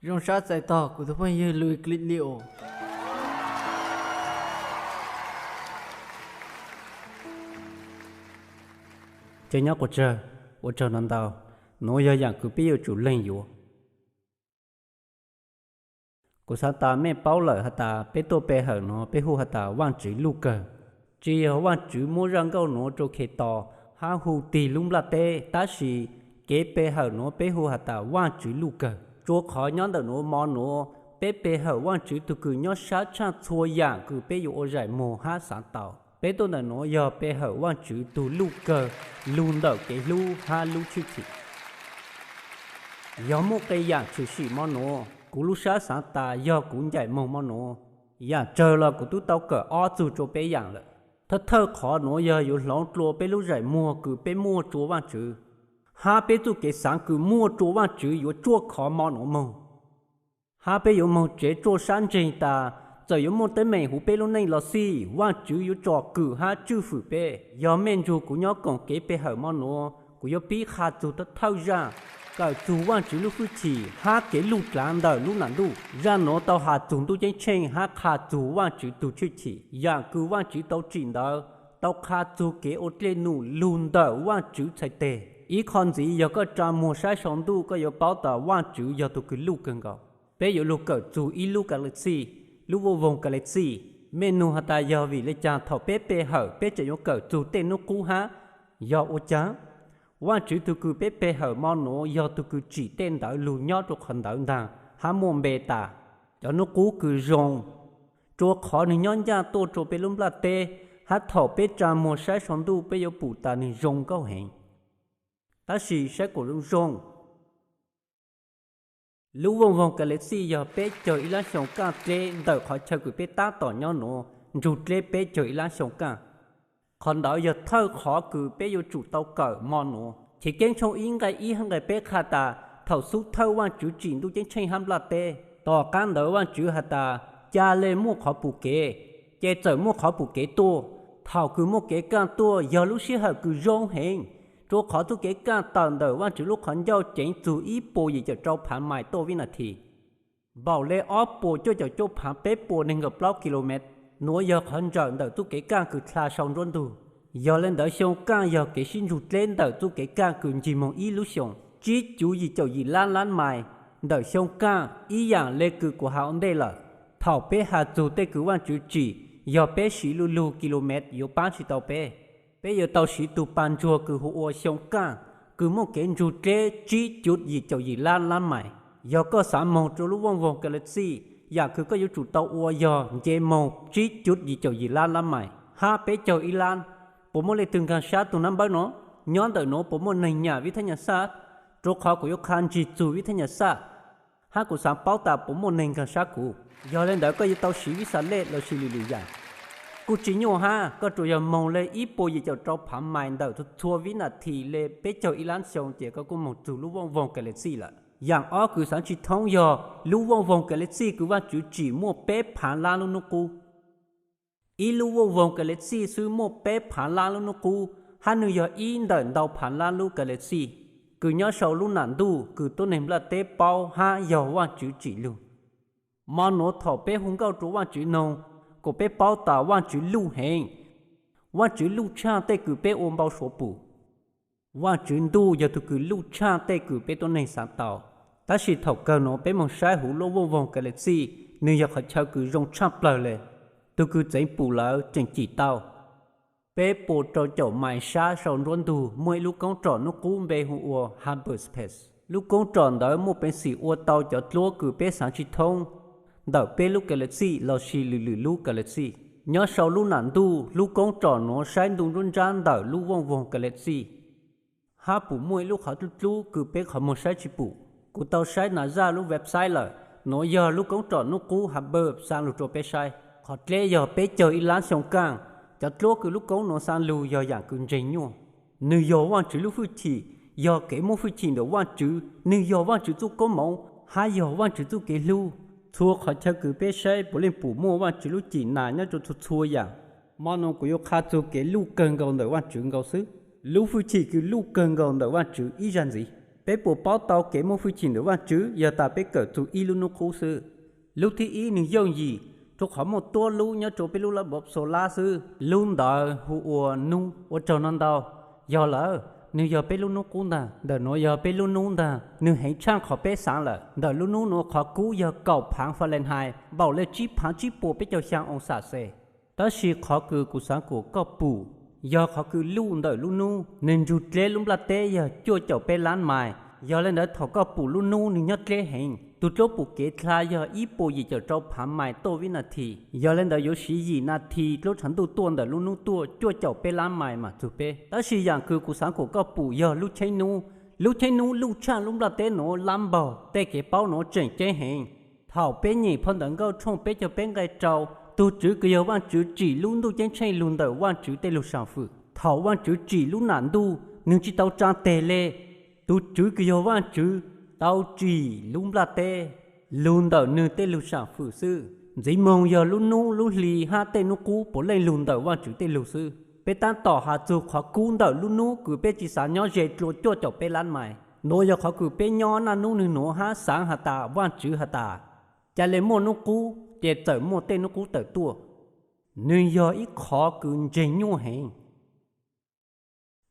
Zoo sab txais tog kuv tus phooj ywg Luis Clip Lio. Ces nyob quas tsawg, ua tsaug no ntau, nuav yog yaam kws peb yuav tsum leeg yuav. Kuv xaav tas mej paub lawm has tas peb tuaj pe hawm nuav peb hu has tas Vaajtswv luj kawg. Tsi yog Vaajtswv muab zaj nkauj nuav rua Khetos hab hu tig lub nplaj teb, tab sis kev pe hawm nuav peb hu has tas Vaajtswv luj kawg. Tsua qhov nyob ntawm nuav mo nuav peb pe hawm Vaajtswv tug kws nyob sab tshaaj txhua yaam kws peb yuav ua zaim muag hab xaav tau. Peb tuaj ntawm nuav yog pe hawm Vaajtswv tug luj kawg lug ntawm kev hlub hab lub tshwj chim. Yog muaj qee yaam tshwm sim mo nuav, kuv lub sab xaav tas yog kuv ncaim moog mo nuav, yaam tsawg los kuv tub tau kawm ob txug rua peb yaam lawm. Thawj thawj qhov nuav yog yuav hloov dlua peb lub zaim muag kws peb muaj rua Vaajtswv, hab peb txuj kev xaav kws muaj rua Vaajtswv yuav tsuaj khov mo nuav moog. Hab peb yuav moog tsev tsuaj sab ntseeg tas txawm yuav muaj teeb meem huv peb lub neej los xij, Vaajtswv yuav tsom kwm hab tswj fwm peb. Yog mej nrug kuv nyob koom kev pe hawm mo nuav, kuv yuav pib qha txug thawj zaj, kawm txug Vaajtswv lub fwj chim hab kev luj dlaav ntawm lub nam ntuj. Zaj nuav tau has txug Ntuj Ceeb Tsheej hab qha txug Vaajtswv tug tshwj chim. Yaam kws Vaajtswv tau tsim ntawd tau qha txug kev ua dlej num lug ntawm Vaajtswv txhais teg. Ib qho ntxiv yog koj tsa muag saib sau ntuj koj yuav paub tas Vaajtswv yog tug kws luj kawg nkaus. Peb yuav lug kawm txug ib lub galaxy, lub vaaj voog galaxy. Mej nug has tas yog vim le caag thaum peb pe hawm peb tseem yuav kawm txug tej nub qub hab? Yog ua caag? Vaajtswv tug kws peb pe hawm mo nuav yog tug kws tsim tej ntawd lug nyob rua qhov ntawd ntaag hab muaj npe tas cov nub qub kws zoo, tsua qhov nwg nyob ncaj tuaj rua peb lub nplaj teb, hab thaum peb tsa muag saib sau ntuj peb yuav pum tas nwg zoo nkauj heev. Tab sis saib kuas zoo zoo, lub vaaj voog galaxy yog peb caug ib lab xyoo kaaj dleb ntawm qhov chaw kws peb tab tom nyob nuav nrug dleb peb caug ib lab xyoo kaaj. Qhov ntawd yog thawj qhov kws peb yuav tsum tau kawm mo nuav. Chiv Keeb tshooj ib nqai ib hab nqai peb qha tas thaum xub thawj Vaajtswv tsim Ntuj Ceeb Tsheej hab nplaj teb, tom qaab ntawd Vaajtswv has tas ca le muaj qhov pum kev, ces txawm muaj qhov pum kev tuaj. Thaum kws muaj kev kaaj tuaj yog lub sij hawm kws zoo heev, tsua qhov txuj kev kaaj tawm ntawm Vaajtswv lub qhov ncauj ceev txug ib puas yim caum rau phaav mais tuaj vib nas this, npaum le ob puas cuaj caum cuaj phaav peb puas neeg nkaum plaub kilomev. Nuav yog qhov ntsawm ntawm txuj kev kaaj kws dlha sau nruab ntug. Yog le ntawd xyoo kaaj yog kev sib nrug dleb ntawm txuj kev kaaj kws ncig moog ib lub xyoo, tsib cuv yim caum yim lab lab mais ntawm xyoo kaaj, ib yaam le kws kuv has ua ntej lawm. Thaum peb has txug tej kws Vaajtswv tsim yog peb siv lu lug kilomev yuav paab tsi tau peb. Peb yuav tau siv tug pag ntsuag kws hu ua xyoo kaaj, kws muaj kev nrug dleb tsib cuv yim caum yim lab lab mais. Yog koj xaav moog rua lub vaaj voog galaxy, yaam kws koj yuav tsum tau ua yog nce moog tsib cuv yim caum yim lab lab mais hab peb caug ib lab. Puas muaj leej twg nkaag sab tug nab npawb nuav? Nyob ntawm nuav puas muaj neeg nyam vib thab nyas xaj? Rua qhov kuv yuav qha ntsig txug vib thab nyas xaj, hab kuv xaav paub tas puas muaj neeg nkaag sab kuv. Yog le ntawd koj yuav tau siv vib xas lej los sis lwm lwm yaam. Kuj tsi nyuaj hab, koj tsuas yog moog le ib puas yim caum rau phaav mais ntawm txhua vib nas this le peb caug ib lab xyoo ces koj kuj moog txug lub vaaj voog galaxy lawm. Yaam ob kws xaav tsi thoob yog lub vaaj voog galaxy kws Vaajtswv tsim muaj peb phaav lab lub nub qub. Ib lub vaaj voog galaxy xwb muaj peb phaav lab lub nub qub, hab nwg yog ib ntawm ntau phaav lab lub galaxy kws nyob sau lub nam ntuj kws tuab neeg nplaj teb paub hab yog Vaajtswv tsim lug. Mo nuav thaum peb hu nkauj rua Vaajtswv noog, kuas peb paub tas Vaajtswv luj heev. Vaajtswv luj tshaj tej kws peb ua npau suav pum. Vaajtswv ntuj yog tug kws luj tshaj tej kws peb tuab neeg xaav tau. Tab sis thaum kawg nuav peb moog saib huv lub vaaj voog galaxy, nwg yog qhov chaw kws zoo tshaj plawg le. Tug kws txeev pum lawm tseem cim tau. Peb puas rau caum mais sab sau nruab ntug muaj ib lub koob tsom nub qub npe hu ua Hubble Space. Lub koob tsom ntawd muaj peev xwm ua tau cov dluab kws peb xaav tsi thoob ntawm peb lub galaxy los sis lwm lwm lub galaxy. Nyob sau lub nam ntuj, lub koob tsom nuav saib ntu nruab nrab ntawm lub vaaj voog galaxy, hab pum muaj ib lub qhov dlub dlub kws peb qhov muag saib tsi pum. Kuv tau saib NASA lub website lawm, nuav yog lub koob tsom nub qub Hubble xa lug rua peb saib. Qhov dleb yog peb caug ib lab xyoo kaaj, cov dluab kws lub koob nuav xa lug yog yaam kws ntseeg nyuaj. Nwg yog Vaajtswv lub fwj chim, yog kev muaj fwj chim ntawm Vaajtswv, nwg yog Vaajtswv txuj koob moov, hab yog Vaajtswv txuj kev hlub. Txhua qhov chaw kws peb saib puav leej pum muaj Vaajtswv lub cim nas nyob rua txhua txhua yaam. Mo nuav kuv yuav qha txug kev luj kawg nkaus ntawm Vaajtswv nkaus xwb. Lub fwj chim kws luj kawg nkaus ntawm Vaajtswv ib zag ntxiv. Peb puas paub tau kev muaj hwj chim ntawm Vajtswv yog tas peb kawm txug ib lub hnub qub xwb? Lub thib ib nws yooj yim, rua qhov muaj tuab lub nyob rua peb lub lab npov xo lab xwb. Lub ntawd hu ua nub. Ua tsaug no ntau. Yog lawm, nws yog peb lub hnub qub ntag. Ntawm nuav yog peb lub nub ntag. Nws heev tshaj qhov peb xaav lawm. Ntawm lub nub nuav qhov kub yog kaum phaav Fahrenheit, npaum le tsib phaav tsib puas peb caug xyaa oo xam xes. Tab sis qhov kws kuv xaav kuas koj pum yog qhov kws luj ntawm lub nub nws nrug dleb lub nplaj teb yog cuaj caum peb lab mais. Yog le ntawd thaum koj pum lub nub nws nyob dleb heev, tug dluab pum kev dlha yog ib puas yim caum rau phaav mais tuaj vib nas this. Yog le ntawd yuav siv yim nas this dluab tshav ntuj tuaj ntawm lub nub tuaj cuaj caum peb lab mais mam txug peb. Tab sis yaam kws kuv xaav kuas koj pum yog lub cheeb nub. Lub cheeb nub luj tshaj lub nplaj teb nuav lab npaug. Tej kev paub nuav tseem ceeb heev. Thaum peb nyeem phau Ntawv Nkauj tshooj peb caug peb nqe rau, tug Tswv kws yog Vaajtswv tsim lub ntuj ceeb tsheej lug ntawm Vaajtswv tej lug sam fwm. Thaum Vaajtswv tsim lub nam ntuj, nwg tsi tau tsaa teg le. Tug Tswv kws yog Vaajtswv tau tsim lub nplaj teb lug ntawm nwg tej lug sam fwm xwb. Ntxiv moog yog lub nub lub hli hab tej nub qub puav leej lug ntawm Vaajtswv tej lug xwb. Peb taab tom has txug qhov kub ntawm lub nub kws peb tsi xaav nyob ze dlua cuaj caum peb lab mais. Nuav yog qhov kws peb nyob naj nub nwg nuav hab xaav has tas Vaajtswv has tas, ca le muaj nub qub ces txawm muaj tej nub qub tawm tuaj. Nwg yog ib qhov kws ntseeg nyuaj heev.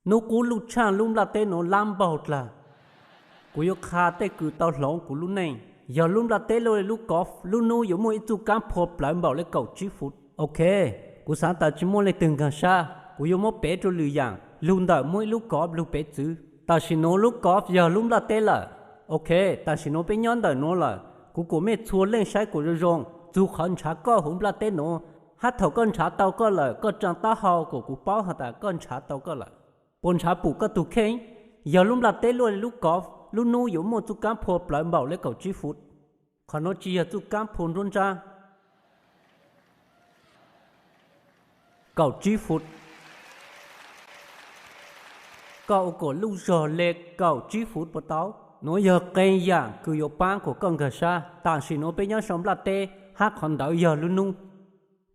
Nub qub luj tshaj lub nplaj teb nuav lab npaug dlaag. Kuv yuav qha tej kws tau hloov kuv lub neej. Yog lub nplaj teb luj le lub kov, lub nub yuav muaj ib txuj kaab phua plawv npaum le kaum tsib fut. Ok, kuv xaav tas tsi muaj leej twg nkaag sab, kuv yuav muab pev rua lwm yaam, lug ntawm muab ib lub kov lug pev txwv. Tam sim nuav lub kov yog lub nplaj teb lawm. Ok, tam sim nuav peb nyob ntawm nuav lawm, kuv kuas mej txhua leej saib kuas zoo zoo, txug qhov nrhav koj huv nplaj teb nuav, hab thaum koj nrhav tau koj lawm koj tsaa taub hau kuas kuv paub has tas koj nrhav tau koj lawm. Puas nrhav pum koj tug kheej? Yog lub nplaj teb luj le lub kov, lub nub yuav muaj txuj kaab phua plawv npaum le kaum tsib fut. Qhov nuav tsi yog txuj kaab phua nruab nrab. Kaum tsib fut. Koj ua kuas luj zog le kaum tsib fut puas tau? Nuav yog qee yaam kws yuav paab kuas koj nkaag sab. Tam sim nuav peb nyob sau nplaj teb, hab qhov ntawd yog lub nub.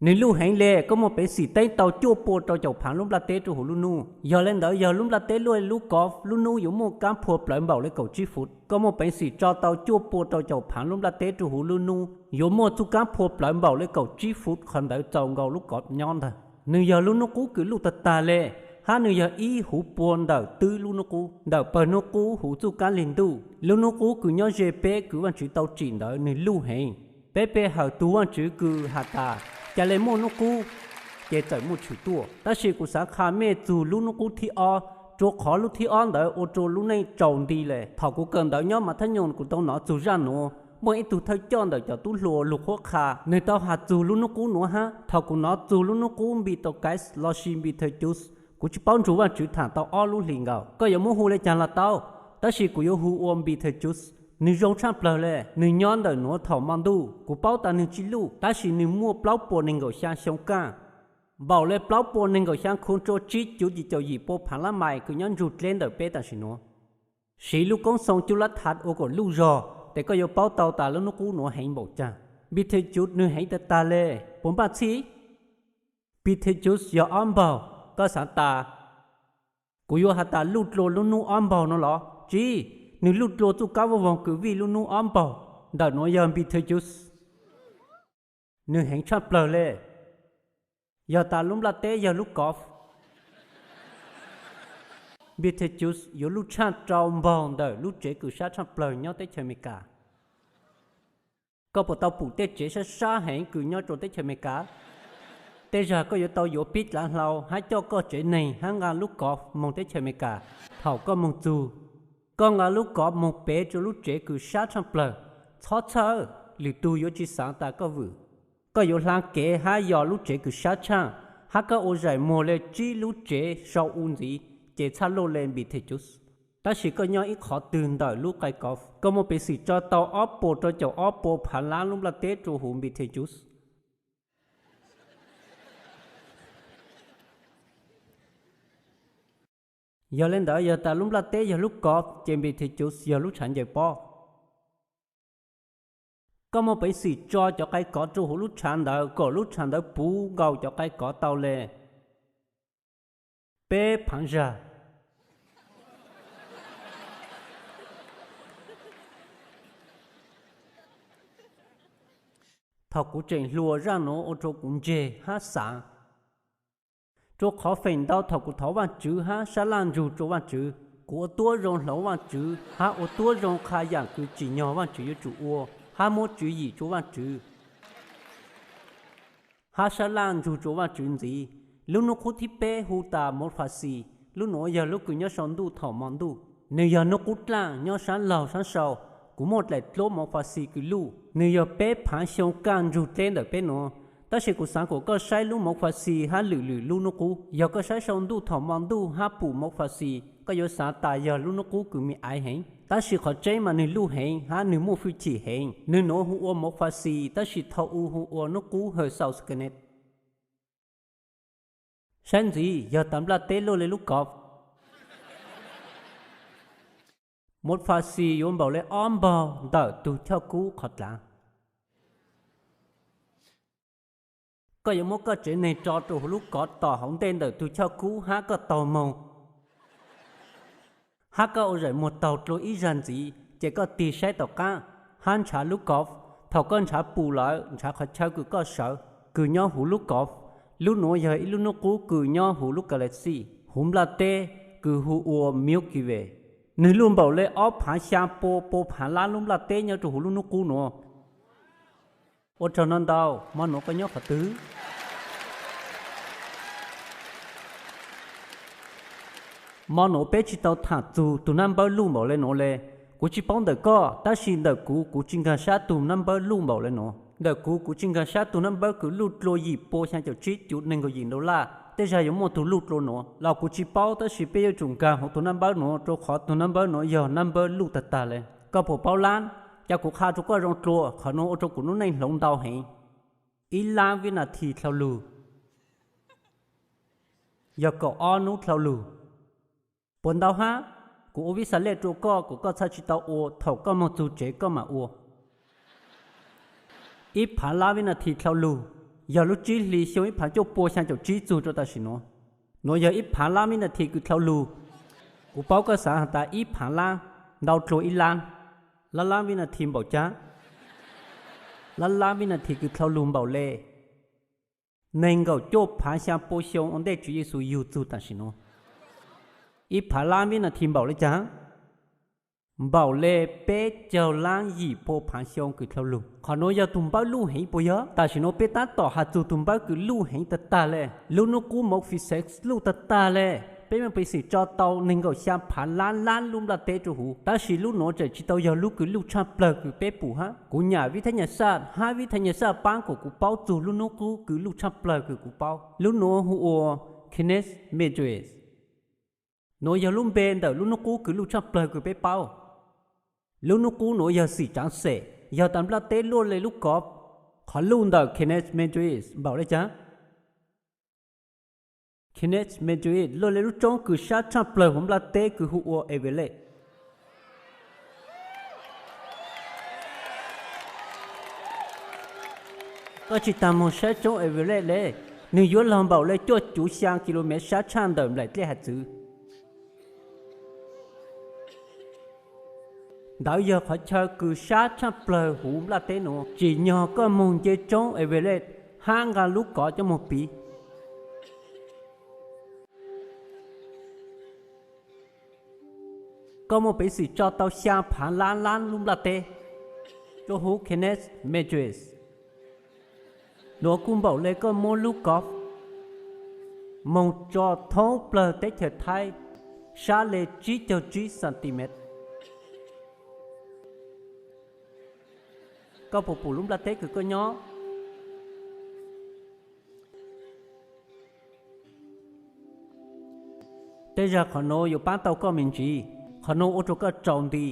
Nwg luj heev le, koj muaj peev xwm teeb tau cuaj pua rau caum phaav lub nplaj teb rua huv lub nub. Yog le ntawd yog lub nplaj teb luj le lub kov, lub nub yuav muaj kaab phua plawv npaum le kaum tsib fut. Koj muaj peev xwm tso tau cuaj pua rau caum phaav lub nplaj teb rua huv lub nub, yuav muaj txuj kaab phua plawv npaum le kaum tsib fut, qhov ntawd txaus nkaus lub kov nyob ntag. Nwg yog lub nub qub kws luj tag tag le, hab nwg yog ib huv pua ntawm twb lub nub qub, ntawm pawg nub qub huv txuj kaab lig ntuj. Lub nub qub kws nyob ze peb kws Vaajtswv tau tsim ntawd nwg luj heev. Peb pe hawm tug Vaajtswv kws has tas, ca le muaj nub qub ces txawm muaj tshwm tuaj. Tab sis kuv xaav qha mej txug lub nub qub thib ob, rua qhov lub thib ob ntawd ua rua lub neej tsaus nti le. Thaum kuv kawm ntawv nyob Mathab Nyoos kuv tau nov txug zaj nuav, muaj ib tug thawj coj ntawm cov tub hluas lug qhuab qha, nwg tau has txug lub nub qub nuav hab. Thaum kuv nov txug lub nub qub Npis Tau Kais lossis Npis Thawj Cus, kuv tsi paub nrug Vaajtswv thaam tau ob lub hlis nkaus, koj yuav muab hu le caag los tau, tab sis kuv yuav hu ua Npis Thawj Cus. Nwg zoo tshaj plawg le, nwg nyob ntawm nuav thaum mo ntuj, kuv paub tas nwg tsi luj, tab sis nwg muaj plaub puas neeg nkaum xyaa xyoo kaaj, npaum le plaub puas neeg nkaum xyaa khu rua tsib cuv yim caum yim pua phaav lab mais kws nyob nrug dleb ntawm peb tam sim nuav. Siv lub koob xoo cub lab thav ua kuas luj zog, tes koj yuav paub tau tas lub nub qub nuav heev npaum caag. Npis Thawj Cus nwg heev tag tag le, puas npaj txhij? Npis Thawj Cus yog ob npaug, koj xaav tas kuv yuav has tas luj dlua lub nub ob npaug nuav los? Tsi, nwg luj dlua txuj kaab vaaj voog kws vij lub nub ob npaug. Ntawm nuav yog Npis Thawj Cus. Nwg heev tshaj plawg le. Yog tas lub nplaj teb yog lub kov, Npis Thawj Cus yuav luj tshaj rau npaug ntawm lub tsev kws sab tshaj plawg nyob teb chaws Amelikas. Koj puas tau pum tej tsev sab sab heev kws nyob rua teb chaws Amelikas? Tej zag koj yuav tau yuav pib dlav hlau hab coj koj tsev neeg hab nqa lub kov moog teb chaws Amelikas. Thaum koj moog txug, koj nqa lub kov moog pev rua lub tsev kws sab tshaj plawg. Txhob txhawj, lwm tug yuav tsi xaav tas koj vwm. Koj yuav hlaa kev hab yos lub tsev kws sab tshaaj, hab koj ua zaim muag le tsib lub tsev sau u ntxiv, ces txhaj luaj le Npis Thawj Cus. Tab sis koj nyob ib qhov twg ntawm lub qai kov, koj muaj peev xwm tso tau ob puas rau caum ob pua phaav lab lub nplaj teb rua huv Npis Thawj Cus. Yog le ntawd yog tas lub nplaj teb yog lub kov ces Npis Thawj Cus yog lub tshav ncaws pob. Koj muaj peev xwm tso cov qai kov rua huv lub tshav ntawd kom lub tshav ntawd puv nkaus cov qai kov tau le peb phaav zag. Thaum kuv tseem hluas zaj nuav ua rua kuv ntseg hab xaav, rua qhov feem ntau thaum kuv thov Vaajtswv hab sab laj ntsug rua Vaajtswv, kuv ua tuab zoo hloov Vaajtswv hab ua tuab zoo qha yaam kws tsim nyog Vaajtswv yuav tsum ua, hab muab tswv yim rua Vaajtswv hab sab laj ntsug rua Vaajtswv ntxiv. Lub nub qub thib peb hu tas Mount Fuji, lub nuav yog lub kws nyob sau ntuj thaum mo ntuj. Nwg yog nub qub dlaaj nyob saab laug saab sau. Kuv muaj dlaim dluab Mount Fuji kws luj, nwg yog peb phaav xyoo kaj ntsug dleb ntawm peb nuav. Tab sis kuv xaav kuas koj saib lub Mount Fuji hab lwm lwm lub nub qub. Yog koj saib sau ntuj thaum mo ntuj hab pum Mount Fuji, koj yuav xaav tas yog lub nub qub kws mi aiv heev, tab sis qhov tseeb mas nwg luj heev hab nwg muaj fwj chim heev. Nwg nuav hu ua Mount Fuji, tab sis thaum u hu ua nub qub Hawj Xaus Skenet. Saib ntxiv, yog tas nplaj teb luaj le lub kof. Mount Fuji yuav npaum le ob npaug ntawm tug choj kub qhov dlaav. Koj yuav muab koj tsev neeg tso rua huv lub kov tom hauv ntej ntawm tug choj kub hab koj taug moog, hab koj ua zaim muag taug dlua ib zag ntxiv, ces koj tig saib tom qaab hab nrhav lub kof. Thaum koj nrhav pum lawm, nrhav qhov chaw kws koj sawv kws nyob huv lub kof. Lub nuav yog ib lub nub qub kws nyob huv lub galaxy, huv nplaj teb, kws hu ua Milky Way. Nwg luj npaum le ob phaav xyaa pua pua phaav lab lub nplaj teb nyob rua huv lub nub qub nuav. Ua tsaug ntau ntau. Mo nuav koj nyob qhov twg? Mo nuav peb tsi tau tham txug tug nab npawb luj npaum le nuav le. Kuv tsi paub ntawm koj, tab sis ntawm kuv, kuv tsi nkaag sab tug nab npawb luj npaum le nuav. Ntawm kuv, kuv tsi nkaag sab tug nab npawb kws luj dlua yim pua xyaa caum tsib cuv neeg nkaum yim dollar. Tej zag yuav muaj tug luj dlua nuav los kuv tsi paub, tab sis peb yuav tsum nkaag huv tug nab npawb nuav, rua qhov tug nab npawb nuav yog nab npawb luj tag tag le. Koj puas paub lab? Ca kuv qha rua koj zoo dlua, qhov nuav ua rua kuv nub neej hloov ntau heev. Ib lab vib nas this dlhau lug yog kaum ob nub dlhau lug. Puas ntau hab? Kuv ua vib xas lej rua koj, kuas koj txhaj tsi tau ua, thaum koj moog txug tsev koj mam ua. Ib phaav lab vib nas this dlhau lug yog lub tsib hli xyoo ib phaav cuaj pua xyaa caum tsib txug rua tam sim nuav. Nuav yog ib phaav lab vib nas this kws dlhau lug. Kuv paub koj xaav has tas ib phaav lab ntau dlua ib lab. Lab lab vib nas this npaum caag? Lab lab vib nas this kws dlhau lug npaum le neeg nkaum cuaj phaav xyaa pua xyoo ua ntej Tswv Yexus yug txug tam sim nuav. Ib phaav lab vib nas this npaum le caag? Npaum le peb caug lab yim pua phaav xyoo kws dlhau lug. Qhov nuav yog tug npawb luj heev puas yog? Tam sim nuav peb tab tom has txug tug npawb kws luj heev tag tag le. Lub nub qub Mount Fuji luj tag tag le. Peb muaj peev xwm tso tau neeg nkaum xyaa phaav lab lab lub nplaj teb rua huv, tab sis lub nuav tseem tsi tau yog lub kws luj tshaj plawg kws peb pum hab. Kuv nyam vib thab nyas xaj hab vib thab nyas xaj paab kuas kuv paub txug lub nub qub kws luj tshaj plawg kws kuv paub. Lub nuav hu ua Canis Majoris. Nuav yog lub npe ntawm lub nub qub kws luj tshaj plawg kws peb paub. Lub nub qub nuav yog xim tsaav xem, yog tas nplaj teb luaj le lub kof. Qhov luj ntawm Canis Majoris npaum le caag? Canis Majoris luaj le lub tsoob kws sab tshaj plawg huv nplaj teb kws hu ua Everest. Koj tsi taag moog saib tsoob Everest le, nwg yuav log npaum le cuaj cuv xyaa kilomev sab tshaj ntawm nplaim dlej haav txwv. Ntawd yog qhov chaw kws sab tshaj plawg huv nplaj teb nuav. Tsim nyog koj moog nce tsoob Everest hab nqa lub kov coj moog piv. Koj muaj peev xwm tso tau xyaa phaav lab lab lub nplaj teb rua huv Canis Majoris. Nuav kuj npaum le koj muab lub kof moog tso thoob plawg teb chaws Thaib sab le tsib caug tsib centimeter. Koj puas pum lub nplaj teb kws koj nyob? Tej zag qhov nuav yuav paab tau koj me ntsis, qhov nuav ua rua koj tsaus nti.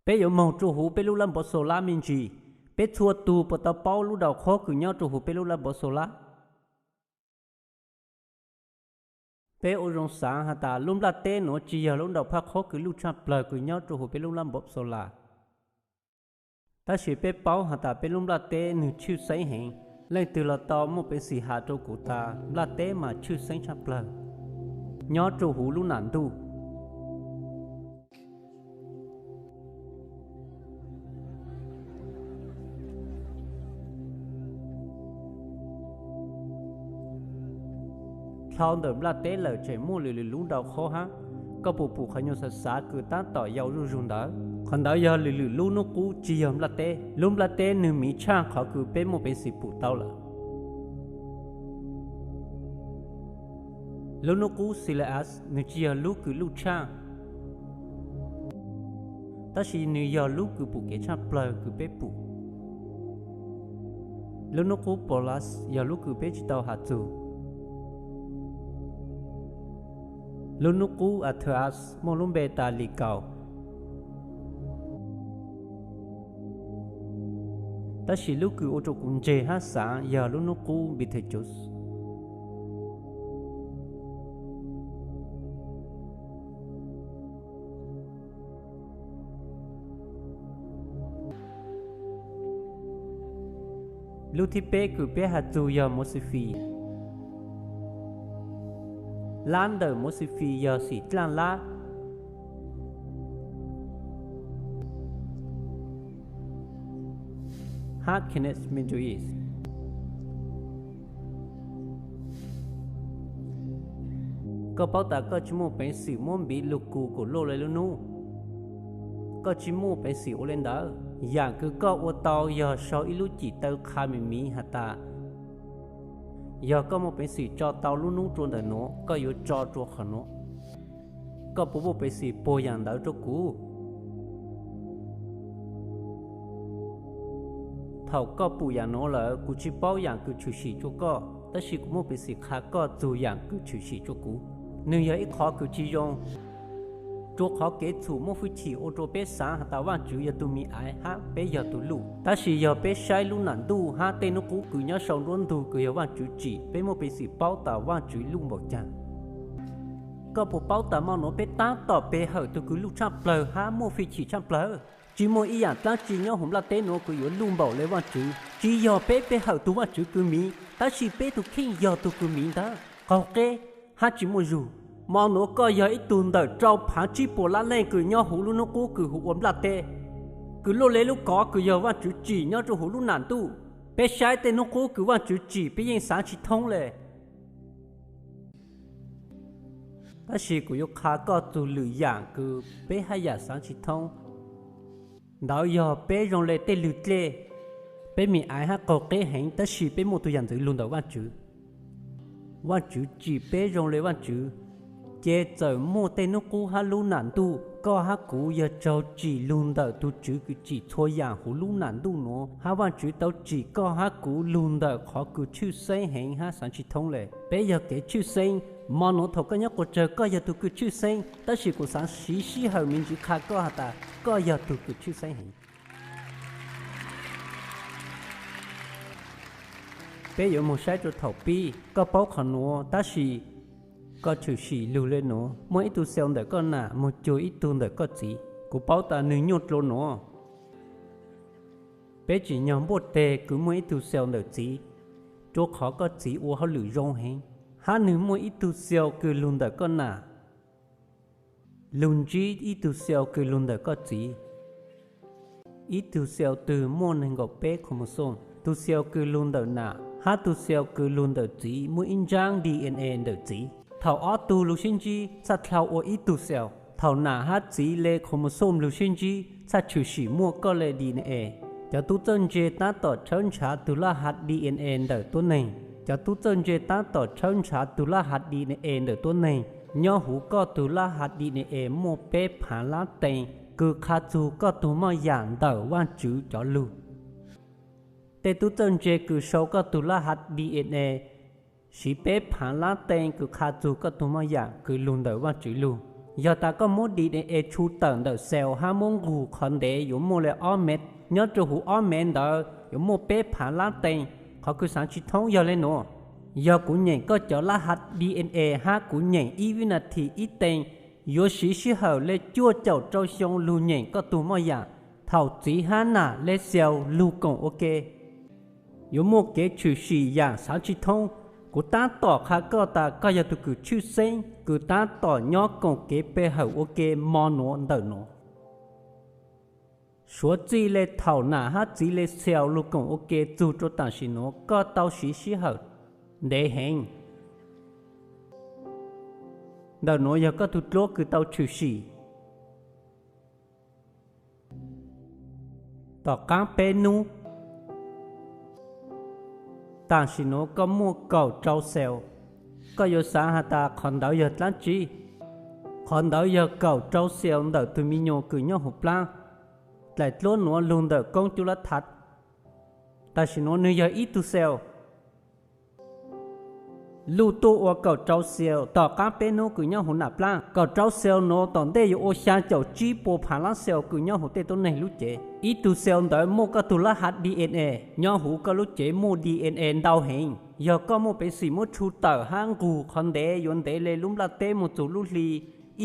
Peb yuav moog rua huv peb lub lab npov xaus lab me ntsis. Peb txhua tug puas tau paub lub daus qhuab kws nyob rua huv peb lub lab npov xaus lab? Peb ua zoo xaav has tas lub nplaj teb nuav tsi yog lub daus phaj qhuab kws luj tshaj plawg kws nyob rua huv peb lub lab npov xaus lab. Tab sis peb paub has tas peb lub nplaj teb nwg tshwj xeeb heev. Leej twg los tau muaj peev xwm has rua kuv tas nplaj teb mas tshwj xeeb tshaj plawg nyob rua huv lub nam ntuj. Dhau ntawm nplaj teb lawm tseem muaj lwm lwm lub nrau qhov hab. Koj puas pum qhov nyuag xav xav kws tab tom yau zuj zug ntawd? Qhov ntawd yog lwm lwm lub nub qub tsi yog nplaj teb. Lub nplaj teb nwg miv tshaaj qhov kws peb muaj peev xwm pum tau lawm. Lub nub qub Xi-le-as nwg tsi yog lub kws luj tshaaj, tab sis nwg yog lub kws pum kev tshaaj plawg kws peb pum. Lub nub qub Pau-las yog lub kws peb tsi tau has txug. Lub nub qub Athe-as muaj lub npe tas Li Kaus, tab sis lub kws ua rua kuv ntseg hab xaav yog lub nub qub Bi-the-cus. Lub thib peb kws peb has txug yog Mosifis. Lab ntawm Mosifis yog Xim Dlaaj Lab hab Kenes Mendois. Koj paub tas koj tsi muaj peev xwm muab npiv lug kws kuas luaj le lub nub. Koj tsi muaj peev xwm ua le ntawd. Yaam kws koj ua tau yog sau ib lub cim taw qha miv miv has tas, yog koj muaj peev xwm tso tau lub nub rua ntawm nuav, koj yuav tso rua qhov nuav. Koj puas muaj peev xwm puag yaam ntawd rua kuv? Thaum koj pum yaam nuav lawm, kuv tsi paub yaam kws tshwm sim rua koj, tab sis kuv muaj peev xwm qha koj txug yaam kws tshwm sim rua kuv. Nwg yog ib qhov kws tsi zoo, rua qhov kev txhum muaj hwj chim ua rua peb xaav has tas Vaajtswv yog tug miv aiv hab peb yog tug luj. Tab sis yog peb saib lub nam ntuj hab tej nub qub kws nyob sau nruab ntug kws yog Vaajtswv tsim, peb muaj peev xwm paub tas Vaajtswv luj npaum caag. Koj puas paub tas mo nuav peb taab tom pe hawm tug kws luj tshaaj plawg hab muaj hwj chim tshaaj plawg? Tsi muaj ib yaam dlaab tsi nyob huv nplaj teb nuav kws yuav luj npaum le Vaajtswv. Tsi yog peb pe hawm tug Vaajtswv kws miv, tab sis peb tug kheej yog tug kws miv ntawd qaug qeb hab tsi muaj zug. Mo nuav koj yog ib tug ntawm rau phaav tsib puas lab leej kws nyob huv lub nub qub kws hu ua nplaj teb, kws luaj le lub kov kws yog Vaajtswv tsim nyob rua huv lub nam ntuj. Peb saib tej nub qub kws Vaajtswv tsim peb yeej xaav tsi thoob le. Tab sis kuv yuav qha koj txug lwm yaam kws peb haj yaam xaav tsi thoob. Ntawd yog peb zoo le tej lwg dlej. Peb miv aiv hab qaug qeb heev, tab sis peb muaj tug yaam ntxwv lug ntawm Vaajtswv. Vaajtswv tsim peb zoo le Vaajtswv, ces txawm muaj tej nub qub hab lub nam ntuj, koj hab kuv yog raug tsim lug ntawm tug Tswv kws tsim txhua yaam huv lub nam ntuj nuav, hab Vaajtswv tau tsim koj hab kuv lug ntawm qhov kws tshwj xeeb heev hab xaav tsi thoob le. Peb yog kev tshwj xeeb. Mo nuav thaum koj nyob quas tsawg koj yog tug kws tshwj xeeb, tab sis kuv xaav siv sij hawm me ntsis qha koj has tas koj yog tug kws tshwj xeeb heev. Peb yuav moog saib rua thaum pib, koj paub qhov nuav tab sis koj tshwm sim lug le nuav, muaj ib tug xeev ntawm koj nam moog cuag ib tug ntawm koj txiv. Kuv paub tas nwg nyuaj dlua nuav. Peb tsim nyog npuaj teg kws muaj ib tug xeev ntawm txiv, rua qhov koj txiv ua hauj lwm zoo heev, hab nwg muaj ib tug xeev kws lug ntawm koj nam, lug ntsib ib tug xeev kws lug ntawm koj txiv. Ib tug xeev twg muaj neeg nkaum peb chromosome, tug xeev kws lug ntawm nam hab tug xeev kws lug ntawm txiv muaj ib ntsaab DNA ntawm txiv. Thaum ob tug lug sib ntsib txhaj dlhau ua ib tug xeev. Thaum nam hab txiv le chromosome lug sib ntsib txhaj tshwm sim muaj koj le DNA. Cov tub txawj ntse taab tom tshawb nrhav tug laj hav DNA ntawm tuab neeg. Cov tub txawj ntse taab tom tshawb nrhav tug laj hav DNA ntawm tuab neeg. Nyob huv koj tug laj hav DNA muaj peb phaav lab tee kws qha txug koj tug moj yam ntawm Vaajtswv cov lug. Tej tub txawj ntse kws sau koj tug laj hav DNA siv peb phaav lab tee kws qha txug koj tug moj yam kws lug ntawm Vaajtswv lug. Yog tas koj muab DNA tshu tawm ntawm xeev hab muab nqug qhov ntev yuav muaj le ob mev. Nyob rua huv ob mev ntawd yuav muaj peb phaav lab tee. Qhov kws xaav tsi thoob yog le nuav. Yog kuv nyeem koj cov laj hav DNA hab kuv nyeem ib vib nas this ib tee, yuav siv sij hawm le cuaj caum rau xyoo lug nyeem koj tug moj yam. Thaum txiv hab nam le xeev lug koom ua ke, yuav muaj kev tshwm sim yaam xaav tsi thoob. Kuv taab tom qha koj tas koj yog tug kws tshwj xeeb kws taab tom nyob koom kev pe hawm ua ke mo nuav ntawm nuav. Suav txij le thaum nam hab txiv le xeev lug koom ua ke txug rua tam sim nuav koj tau siv sij hawm ntev heev. Ntawm nuav yog koj tug dluab kws tau tshwm sim. Tom qaab peb nub, tam sim nuav koj muaj kaum rau xees. Koj yuav xaav has tas qhov ntawd yog dlaab tsi? Qhov ntawd yog kaum rau xees ntawm tug me nyuam kws nyob huv plaab, dlaim dluab nuav lug ntawm koob cub lab thav. Tam sim nuav nwg yog ib tug xees. Luj tuaj ua kaum rau xees tom qaab peb nub kws nyob huv nam plaab. Kaum rau xees nuav tom ntej yuav ua xyaa caum tsib puas phaav lab xees kws nyob huv tej tuab neeg lub cev. Ib tug xees ntawd muaj koj tug lab hav DNA. Nyob huv koj lub cev muaj DNA ntau heev. Yog koj muaj peev xwm muab tshu tawm hab nqug qhov ntev yuav ntev le lub nplaj teb moog txug lub hli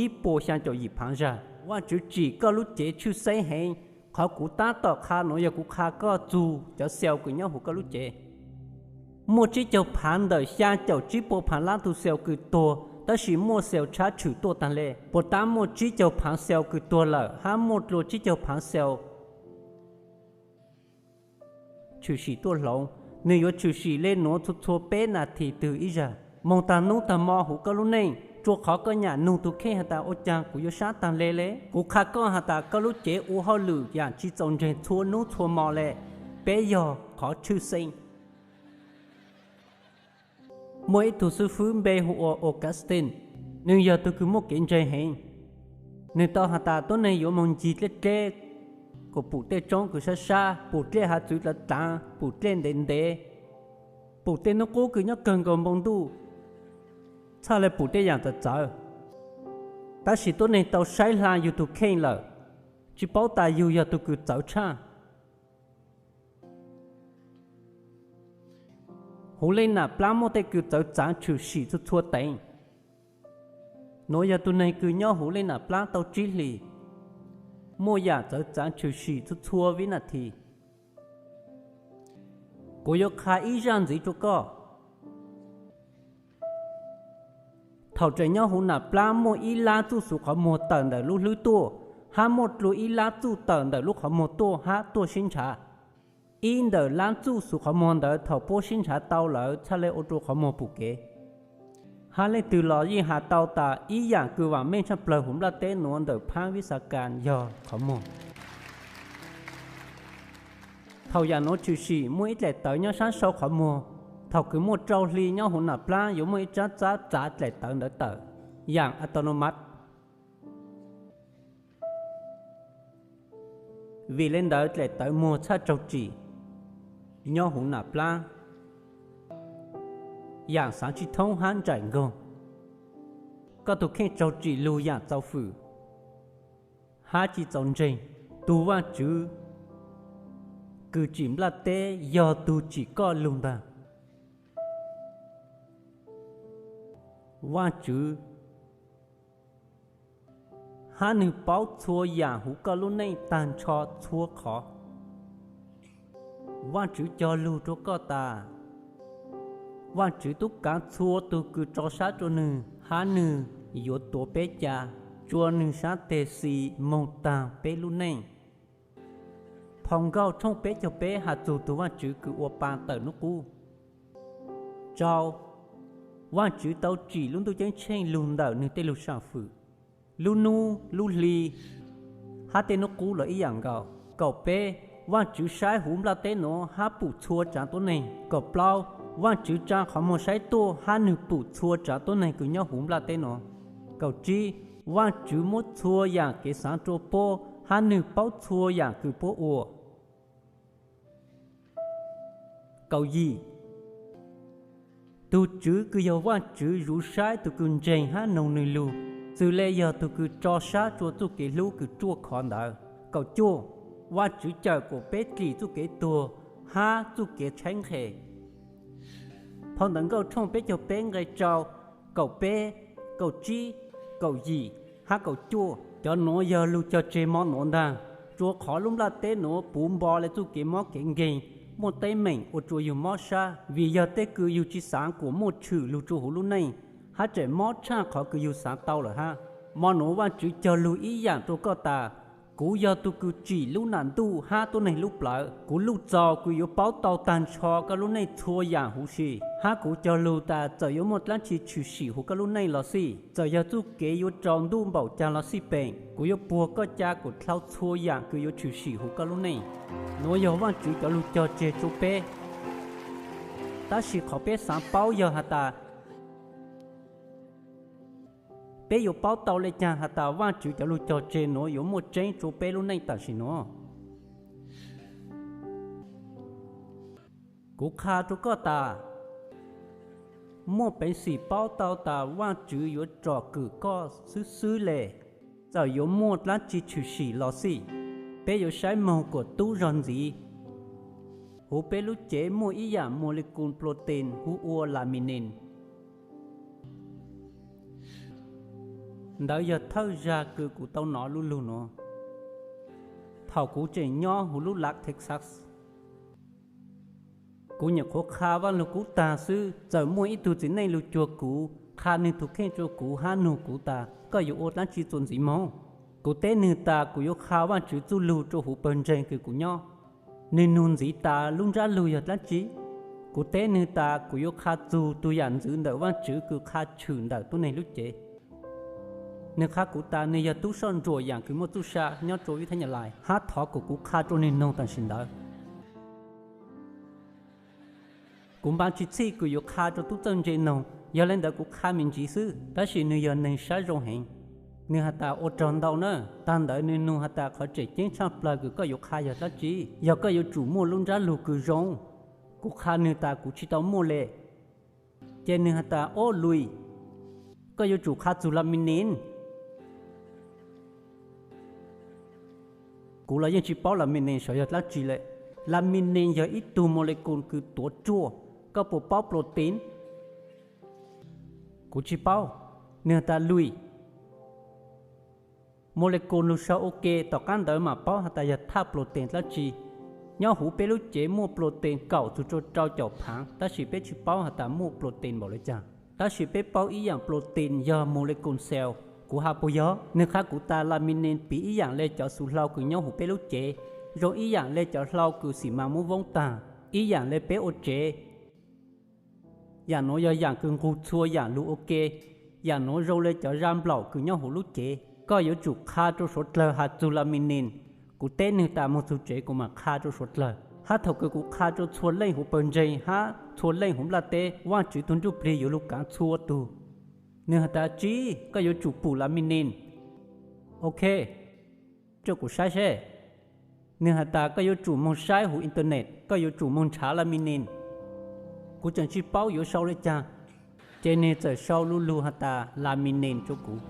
ib puas xyaa caum yim phaav zag. Vaajtswv tsim koj lub cev tshwj xeeb heev. Qhov kuv taab tom qha nuav yog kuv qha koj txug cov xees kws nyob huv koj lub cev. Muaj tsib caug phaav ntawm xyaa caum tsib puas phaav lab tug xees kws tuag, tab sis muaj xees tshab tshwm tuaj taag le. Puas taab muaj tsib caug phaav xees kws tuag lawm hab muaj dlua tsib caug phaav xees tshwm sim tuaj hloov. Nwg yuav tshwm sim le nuav txhua txhua peb nas this twg ib zag, moog taag nub taag mo huv koj lub neej, rua qhov koj nyam nug tug kheej has tas ua caag kuv yuav sab taag le le. Kuv qha koj has tas koj lub cev ua hauj lwm yaam tsi txaus ntseeg txhua nub txhua mo le. Peb yog qhov tshwj xeeb. Muaj ib tug xwb fwb npe hu ua Augustine, nwg yog tug kws muaj kev ntseeg heev. Nwg tau has tas tuab neeg yuav moog ncig dleb dleb, kuas pum tej tsoob kws sab sab, pum dlej hav txwv dlaav dlaav, pum dlej ntev ntev, pum tej nub qub kws nyob kawg nkaus npoo ntuj, txhaj le pum tej yaam txawv txawv. Tab sis tuab neeg tau saib hla yug tug kheej lawm, tsi paub tas yug yog tug kws txawv tshaj. Huv leej nam plaab muaj tej kws txawv txaav tshwm sim txhua txhua teev. Nuav yog tug neeg kws nyob huv leej nam plaab tau tsib hlis, muaj yaam txawv txaav tshwm sim txhua txhua vib nas this. Kuv yuav qha ib zaj ntxiv rua koj. Thaum tseem nyob huv nam plaab muaj ib lab txuj xuv qhov muag tawm ntawm lub hlwb tuaj, hab muaj dlua ib lab txuj tawm ntawm lub qhov muag tuaj hab tuaj sib ntshav. Ib ntawm lab txuj xuv qhov muag ntawd thaum puab sib ntshav tau lawm txhaj le ua rua qhov muag pum kev. Hab leej twg los yeej has tau tas ib yaam kws vaam meej tshaj plawg huv nplaj teb nuav ntawm phaab vib xav kas yog qhov muag. Thaum yaam nuav tshwm sim muaj ib dlaim tawv nyob sab sau qhov muag. Thaum kws muaj rau hli nyob huv nam plaab yuav muaj ib tsab txab txav dlaim tawv ntawd tawm, yaam autonomous. Vim le ntawd dlaim tawv muag txhaj raug tsim nyob huv nam plaab, yaam xaav tsi thoob hab nraim nkoog. Koj tug kheej raug tsim lug yaam txaus fwm hab tsi txaus ntseeg. Tug Vaajtswv kws tsim nplaj teb yog tug tsim koj lug ntag. Vaajtswv hab nwg paub txhua yaam huv koj lub neej taag nrho txhua qhov. Vaajtswv cog lug rua koj tas Vaajtswv tub kaav txhua tug kws tso sab rua nwg, hab nwg yuav tuav peb ca, tsua nwg sab teg xis moog taag peb lub neej. Phau Nkauj tshooj peb caug peb has txug tug Vaajtswv kws ua pa tawm nub qub. Rau, Vaajtswv tau tsim lub ntuj ceeb tsheej lug ntawm nwg tej lug sam fwm. Lub nub, lub hli, hab tej nub qub los ib yaam nkaus. Kaum peb, Vaajtswv saib huv nplaj teb nuav hab pum txhua tsaav tuab neeg. Kaum plaub, Vaajtswv tsaa qhov muag saib tuaj hab nwg pum txhua tsaav tuab neeg kws nyob huv nplaj teb nuav. Kaum tsib, Vaajtswv muab txhua yaam kev xaav rua puab hab nwg paub txhua yaam kws puab ua. Kaum yim, tug Tswv kws yog Vaajtswv zuv saib tug kws ntseeg hab noog nwg lug, xws le yog tug kws tso sab tsua txuj kev hlub kws ruaj khov ntawd. Kaum cuaj, Vaajtswv cawm kuas peb dlim txuj kev tuag hab txuj kev tshaib nqhis. Phau Ntawv Nkauj tshooj peb caug peb nqe rau, kaum peb, kaum tsib, kaum yim, hab kaum cuaj. Cov nuav yog lug cog tseg mo nuav ntaag, rua qhov lub nplaj teb nuav puv npo le txuj kev mob kev nkeeg, muaj teeb meem ua rua yug mob sab vim yog tej kws yug tsi xaav kuas muaj tshwm lug rua huv lub neej, hab tseem mob tshaj qhov kws yug xaav tau lawm hab. Mo nuav Vaajtswv cog lug ib yaam rua koj tas Kuv yog tus kws tsim lub nam ntuj hab tuab neeg lub plawv. Kuv luj txaus kws yuav paub tau taag nrho koj lub neej txhua yaam huv si, hab kuv cog lug tas txawm yuav muaj dlaab tsi tshwm sim huv koj lub neej los xij, txawm yog txuj kev yuav tsaus ntuj npaum caag los xij peem, kuv yuav puag koj ca kuas dlhau txhua yaam kws yuav tshwm sim huv koj lub neej. Nuav yog Vaajtswv cov lug cog tseg rua peb. Tab sis qhov peb xaav paub yog has tas peb yuav paub tau le caag has tas Vaajtswv cov lug cog tseg nuav yuav muaj tseeb rua peb lub neej tam sim nuav. Kuv qha rua koj tas, muaj peev xwm paub tau tas Vaajtswv yuav tsom kwm koj xwb xwb le. Txawm yuav muaj dlaab tsi tshwm sim los xij, peb yuav saib moog kuas tub zog ntxiv. Huv peb lub cev muaj ib yaam molecule protein hu ua laminin. Ntawd yog thawj zag kws kuv tau nov lu lug nuav thaum kuv tseem nyob huv lub lav Texas. Kuv nyuam qhuav qha Vaaj Lug Kub taag xwb, txawm muaj ib tug txiv neej lug cuag kuv, qha nwg tug kheej rua kuv hab nug kuv tas koj yuav ua dlaab tsi txuas ntxiv moog. Kuv teb nwg tas kuv yuav qha Vaajtswv txuj lug rua huv pawg ntseeg kws kuv nyob. Nwg nug ntxiv tas lub ntsab lug yog dlaab tsi. Kuv teb nwg tas kuv yuav qha txug tug yaam ntxwv ntawm Vaajtswv kws qha tshwm ntawm tuab neeg lub cev. Nwg qha kuv tas nwg yog tub soj ntsuam yaam kws muaj txuj sa nyob rua vib thab nyas lais hab thov kuas kuv qha rua nwg noog tam sim ntawd. Kuv npaj tsi txhij kws yuav qha rua tub txawj ntse noog, yog le ntawd kuv qha me ntsis xwb, tab sis nwg yog neeg sab zoo heev. Nwg has tas ua raug ntau na. Taag ntawd nwg nug has tas qhov tseem ceeb tshaaj plawg kws koj yuav qha yog dlaab tsi, yog koj yuav tsum muaj lub ntsab lug kws zoo. Kuv qha nwg tas kuv tsi tau muaj le. Ces nwg has tas, Ob Louis, koj yuav tsum qha txug laminin. Kuv los yeej tsi paub laminin sav yog dlaab tsi le. Laminin yog ib tug molecule kws tuav ruaj. Koj puas paub protein? Kuv tsi paub. Nwg has tas, Louis, molecule lug sau ua ke tom qab ntawd mam paub has tas yog thaj protein dlaab tsi. Nyob huv peb lub cev muaj protein kaum txug rua rau caum phaav, tab sis peb tsi paub has tas muaj protein npaum le caag. Tab sis peb paub ib yaam protein yog molecule cell. Kuv has puas yog? Nwg qha kuv tas laminin piv ib yaam le cov xuv hlau kws nyob huv peb lub cev, zoo ib yaam le cov hlau kws xim mas muab voob taag, ib yaam le peb ua tsev. Yaam nuav yog yaam kws nqug txhua yaam lug ua ke. Yaam nuav zoo le cov zaj nplaum kws nyob huv lub cev. Koj yuav tsum qha rua suav dlawg has txug laminin. Kuv teb nwg tas moog txug tsev kuv mam qha rua suav dlawg. Hab thaum kws kuv qha rua txhua leej huv pawg ntseeg hab txhua leej huv nplaj teb, Vaajtswv tug ntsuj plig yuav lug kaav txhua tug. Nwg has tas, Tsi, koj yuav tsum pum laminin. Ok, rua kuv saib seb. Nwg has tas koj yuav tsum moog saib huv internet, koj yuav tsum moog nrhav laminin. Kuv tseem tsi paub yuav sau le caag. Ces nwg txawm sau lu lug has tas laminin rua kuv.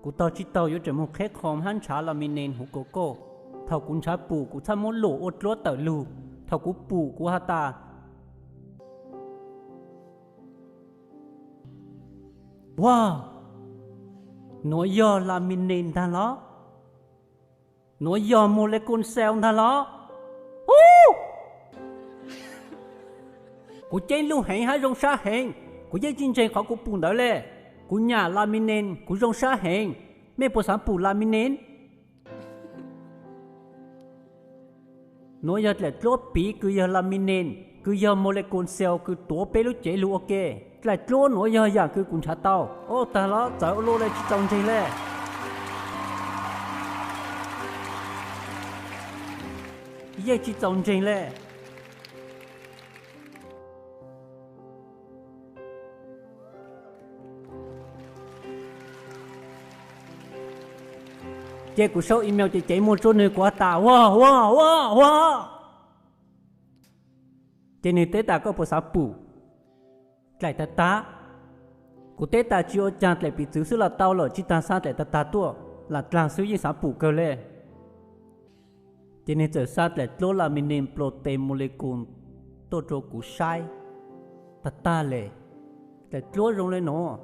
Kuv taug tsi taug yuav tseem moog qheb qhov hab nrhav laminin huv kauv kauj. Thaum kuv nrhav pum kuv txhaj muab luam ua dluab tawm lug. Thaum kuv pum kuv has tas, Wow, nuav yog laminin ntag los? Nuav yog molecule cell ntag los? Ub! Kuv ceeb lug heev hab zoo sab heev. Kuv yeej tsi ntseeg qhov kuv pum ntawd le. Kuv nyam laminin kuv zoo sab heev. Mej puas xaav pum laminin? Nuav yog dlaim dluab piv kws yog laminin, kws yog molecule cell kws tuav peb lub cev lug ua ke. Dlaim dluab nuav yog yaam kws kuv nrhav tau. Ub, taag los txawv ua luaj le, tsi txaus ntseeg le. Yeej tsi txaus ntseeg le. Ces kuv sau email ces cev muag rua nwg, kuv has tas, Ua, ua, ua, ua. Ces nwg teb tas, Koj puas xaav pum? Dlaim tag tag. Kuv teb tas, Tsi ua caag, dlaim piv txwv xwb los tau lawm, tsi taag xa dlaim tag tag tuaj, lam dlaag xwb yeej xaav pum kawg le. Ces nwg txawm xa dlaim dluab laminin protein molecule tuaj rua kuv saib. Tag tag le, dlaim dluab zoo le nuav.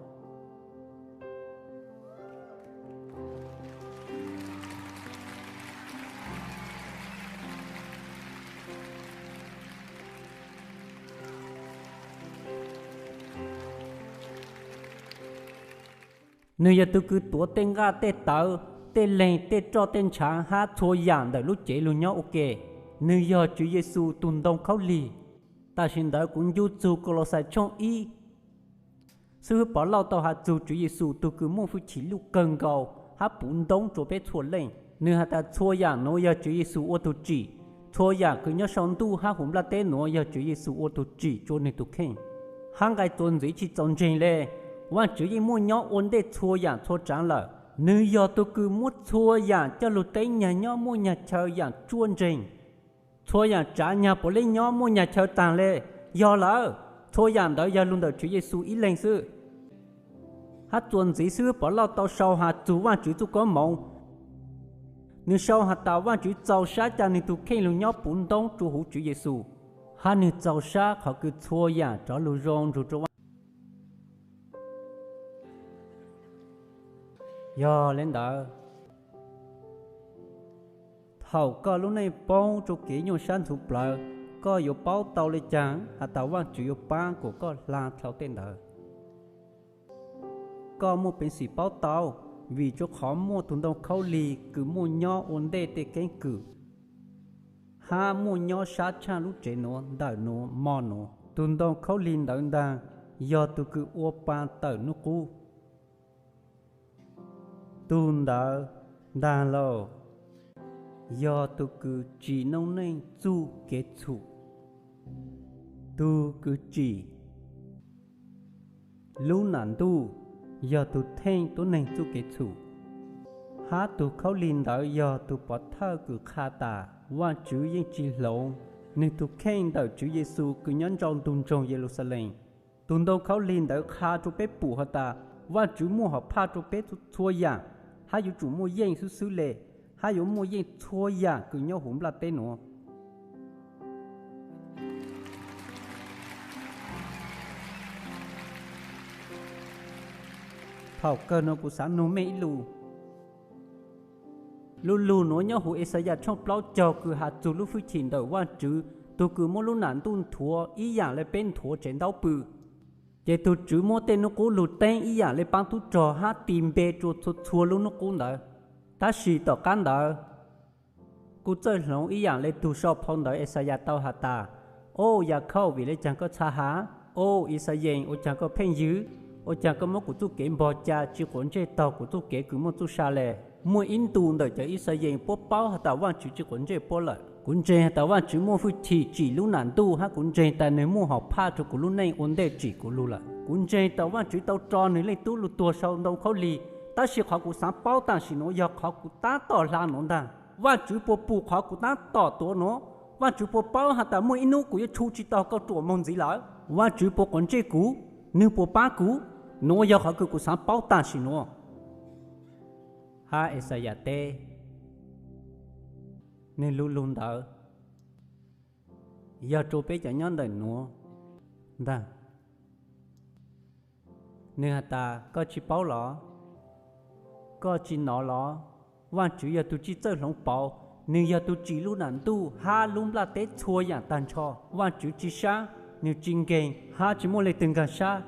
Nwg yog tug kws tuav tej nqaj tej tawv, tej leeg, tej roj, tej ntshav hab txhua yaam ntawm lub cev lug nyob ua ke. Nwg yog Tswv Yexus tug ntoo khaub lig. Tam sim ntawd kuv ncu txug Kaulauxais tshooj ib, xib hwb Povlauj tau has txug Tswv Yexus tug kws muaj fwj chim luj kawg nkaus hab puv ntoob rua peb txhua leej. Nwg has tas txhua yaam nuav yog Tswv Yexus ua tug tsim, txhua yaam kws nyob sau ntuj hab huv nplaj teb nuav yog Tswv Yexus ua tug tsim rua nwg tug kheej. Hab nqai txuas ntxiv tsi txaus ntseeg le, Vaajtswv yeej muaj nyob ua ntej txhua yaam txhua tsaav lawm. Nwg yog tug kws muab txhua yaam coj lug teeb nyag nyob muaj nyag chaw yaam tsuaj ntseeg. Txhua yaam tsaav nyag puav leej nyob muaj nyag chaw taag le. Yog lawm, txhua yaam ntawd yog lug ntawm Tswv Yexus ib leeg xwb. Hab txuas ntxiv xib hwb Povlauj tau sau has txug Vaajtswv txuj koob moov. Nwg sau has tas Vaajtswv txaus sab ca nwg tug kheej lug nyob puv ntoob rua huv Tswv Yexus, hab nwg txaus sab qhov kws txhua yaam rov lug zoo nrug rua Vaajtswv. Yog le ntawd, thaum koj lub neej poob rua kev nyuaj sab ntxhuv plawv, koj yuav paub tau le caag has tas Vaajtswv yuav paab kuas koj hla dlhau tej ntawd? Koj muaj peev xwm paub tau, vim rua qhov muaj tug ntoo khaub lig kws muaj nyob ua ntej tej keeb kwm, hab muaj nyob sab tshaaj lub tsev nuav, ntawm nuav, mo nuav. Tug ntoo khaub lig ntawd ntaag yog tug kws ua pa tawm nub qub. Tug ntawd ntaag lauj, yog tug kws tsim noob neej txuj kev txhum. Tug kws tsim lub nam ntuj yog tug theej tuab neeg txuj kev txhum, hab tug khaub lig ntawd yog tug pov thawj kws qha tas Vaajtswv yeej tsi hloov nwg tug kheej ntawm Tswv Yexus kws nyob nrau ntug nroog Yeluxalees. Tug ntoo khaub lig ntawd qha rua peb pum has tas Vaajtswv muaj hom phaj rua peb txhua yaam, hab yuav tsum muaj yeej xwb xwb le, hab yuav muaj yeej txhua yaam kws nyob huv nplaj teb nuav. Thaum kawg nuav kuv xaav nug mej ib lus. Lub lug nuav nyob huv Exayas tshooj plaub caug kws has txug lub fwj chim ntawm Vaajtswv, tug kws muab lub nam ntuj nthuav ib yaam le peb nthuav tsev ntaub pw. Ces tug Tswv muab tej nub qub lug teeb ib yaam le paab tub rog hab tis npe rua txhua txhua lub nub qub ntawd. Tab sis tom qab ntawd, kuj txawj hloov ib yaam le tug sau phau ntawv Exayas tau has tas, O Yakhauj, vim le caag koj txha has? O Ixayees, ua caag koj pheej ywg? Ua caag koj muab kuv txuj kev npog ca tsi quav ntsej taug kuv txuj kev kws muaj txuj sa le? Muaj ib ntus ntawm cov Ixayees puab paub has tas Vaajtswv tsi quav ntsej puab lawm. Kuv ntseeg has tas Vaajtswv muaj fwj chim tsim lub nam ntuj hab kuv ntseeg tas nwg muaj hom phaj rua kuv lub neej ua ntej tsim kuv lug lawm. Kuv ntseeg tas Vaajtswv tau tso nwg leej tub lug tuag sau ntoo khaub lig, tab sis qhov kuv xaav paub tam sim nuav yog qhov kuv tab tom hla nuav ntaag. Vaajtswv puas pum qhov kuv tab tom tuav nuav? Vaajtswv puas paub has tas muaj ib nub kuv yuav tshu tsi taug kauj ruam moog ntxiv lawm? Vaajtswv puas quav ntsej kuv? Nwg puas paab kuv? Nuav yog qhov kws kuv xaav paub tam sim nuav. Hab Exayas teb, nwg lub lug ntawd yog rua peb cov nyob ntawm nuav ntaag. Nwg has tas, koj tsi paub los? Koj tsi nov los? Vaajtswv yog tug tsi txawj hloov pauv, nwg yog tug tsim lub nam ntuj hab lub nplaj teb txhua yaam taag nrho. Vaajtswv tsi sab, nwg tsi nkeeg hab tsi muaj leej twg nkaag sab.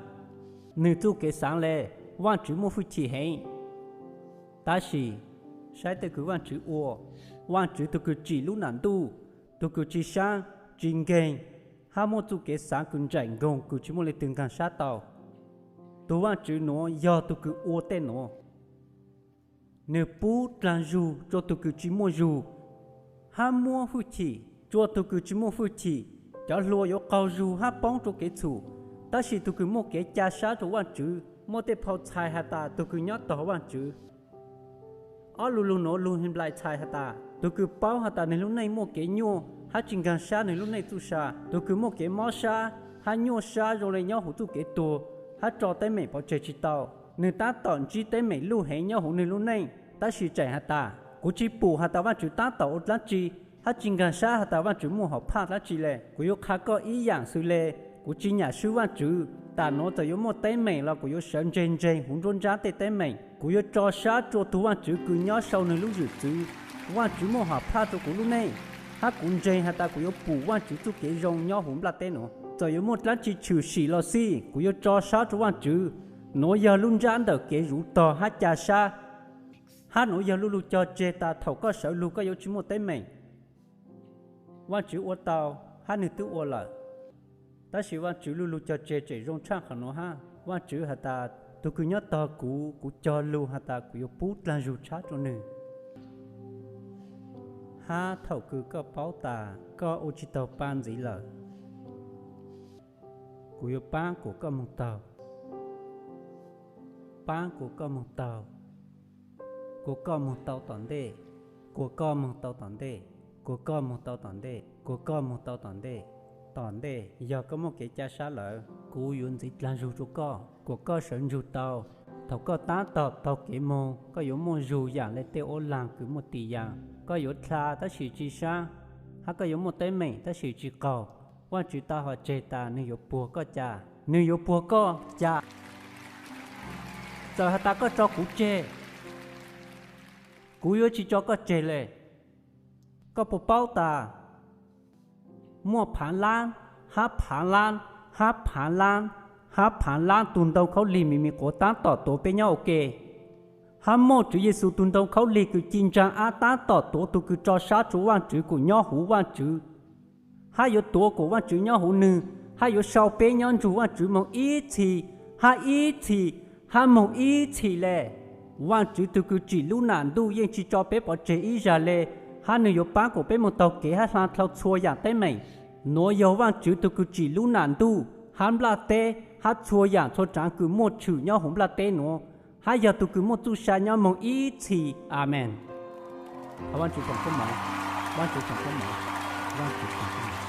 Nwg txuj kev xaav le, Vaajtswv muaj fwj chim heev. Tab sis, saib tej kws Vaajtswv ua, Vaajtswv tug kws tsim lub nam ntuj, tug kws tsi sab, tsi nkeeg, hab muaj txuj kev xaav kws nraim nkoog kws tsi muaj leej twg nkaag sab tau. Tug Vaajtswv nuav yog tug kws ua tej nuav. Nwg pub dlaag zug rua tug kws tsi muaj zug, hab muab fwj chim rua tug kws tsi muaj fwj chim. Cov hluas yuav qaug zug hab poob rua kev txhum, tab sis tug kws muaj kev ca sab rua Vaajtswv muaj tej phau txhais has tas tug kws nyob tog Vaajtswv. Ob lu lug nuav lug Henplais txhais has tas, tug kws paub has tas nwg lub neej muaj kev nyuaj hab tsi nkaag sab nwg lub neej txuj sa, tug kws muaj kev mob sab hab nyuaj sab zoo le nyob huv txuj kev tuag, hab tso teeb meem pov tseg tsi tau. Nwg tab tom ntsib teeb meem luj heev nyob huv nwg lub neej, tab sis tseem has tas, kuv tsi pum has tas Vaajtswv tab tom ua dlaab tsi, hab tsi nkaag sab has tas Vaajtswv muaj hom phaj dlaab tsi le. Kuv yuav qha koj ib yaam xws le, kuv tsi nyam swb Vaajtswv. Tam nuav txawm yuav muaj teeb meem los kuv yuav sawv ntseg ntseeg huv nruab nrab tej teeb meem. Kuv yuav tso sab rua tug Vaajtswv kws nyob sau nwg lub zwm txwv. Vaajtswv muaj hom phaj rua kuv lub neej, hab kuv ntseeg has tas kuv yuav pum Vaajtswv txuj kev zoo nyob huv nplaj teb nuav. Txawm yuav muaj dlaab tsi tshwm sim los xij, kuv yuav tso sab rua Vaajtswv. Nuav yog lub nrab ntawm kev zuv tog hab ca sab. Hab nuav yog luj lug cog tseg tas thaum koj sawv lug koj yuav tsi muaj teeb meem. Vaajtswv ua tau, hab nwg twb ua lawm. Tab sis Vaajtswv luj lug cog tseg tseem zoo tshaj qhov nuav hab. Vaajtswv has tas, tug kws nyob tog kuv, kuv cog lug has tas kuv yuav pub dlaag zug tshab rua nwg. Hab thaum kws koj paub tas koj ua tsi taug paab ntxiv lawm, kuv yuav paab kuas koj moog taug, paab kuas koj moog taug, kuas koj moog tau tom ntej, kuas koj moog tau tom ntej, kuas koj moog tau tom ntej, kuas koj moog tau tom ntej. Tom ntej yog koj muaj kev ca sab lawm, kuv yuav ntxiv dlaag zug rua koj kuas koj sawv ntsug tau. Thaum koj taab tom taug kev moog, koj yuav muaj zug yaam le tej uab laag kws muaj tis yaam. Koj yuav dlha tab sis tsi sab, hab koj yuav muaj teeb meem tab sis tsi qaug. Vaajtswv tau has tseg tas nwg yuav puag koj ca, nwg yuav puag koj ca. Txawm has tas koj tso kuv tseg, kuv yuav tsi tso koj tseg le. Koj puas paub tas muaj phaav laab, hab phaav laab, hab phaav laab, hab phaav laab tug ntoo khaub lig me me quav taab tom tuav peb nyob ua ke? Hab muaj Tswv Yexus tug ntoo khaub lig kws ci ntsaa ab taab tom tuav tug kws tso sab rua Vaajtswv kuas nyob huv Vaajtswv, hab yuav tuav kuas Vaajtswv nyob huv nwg, hab yuav sau peb nyob ntsug Vaajtswv moog ib txhis, hab ib txhis, hab moog ib txhis le. Vaajtswv tug kws tsim lub nam ntuj yeej tsi tso peb pov tseg ib zag le, hab nwg yuav paab kuas peb moog taug kev hab hla dhau txhua yaam teeb meem. Nuav yog Vaajtswv tug kws tsim lub nam ntuj hab nplaj teb hab txhua yaam txhua tsaav kws muaj tshwm nyob huv nplaj teb nuav, hab yog tug kws muaj txuj sa nyob moog ib txhis. Amees. Vaajtswv tsoom koob moov, Vaajtswv tsoom koob moov, Vaajtswv tsoom koob moov.